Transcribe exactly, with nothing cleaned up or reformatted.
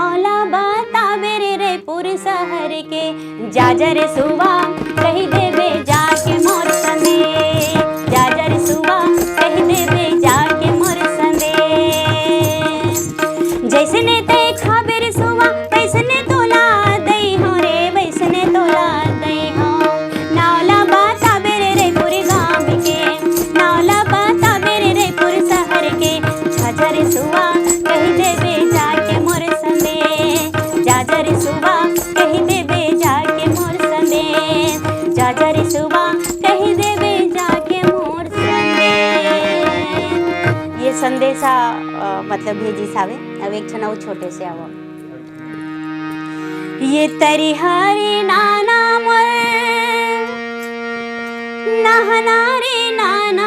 नाव ला बताबे रे रईपुर शहर के, जा जा रे सुवा, कहि देबे जाके मोर संदेश। जा जा रे सुवा, कहि देबे जाके मोर संदेश। जइसने तैं खाबे रे सुवा, वइसने तोला दई हँव रे, वइसने तोला दई हँव। नाव ला बताबे रे रईपुर गाँव के, नाव ला बताबे रे रईपुर शहर के। जा जा रे सुवा, कहि देबे जाके मोर संदेश। जा जा रे सुवा, कहि देबे जाके मोर संदेश। जा जा रे सुवा, कहि देबे जाके मोर संदेश। ये संदेश ह, अ, मतलब भेजिस हावे। अब एक ठन अउ छोटे से आवा। ये तरिहारी नाना मोर, नहना रे नाना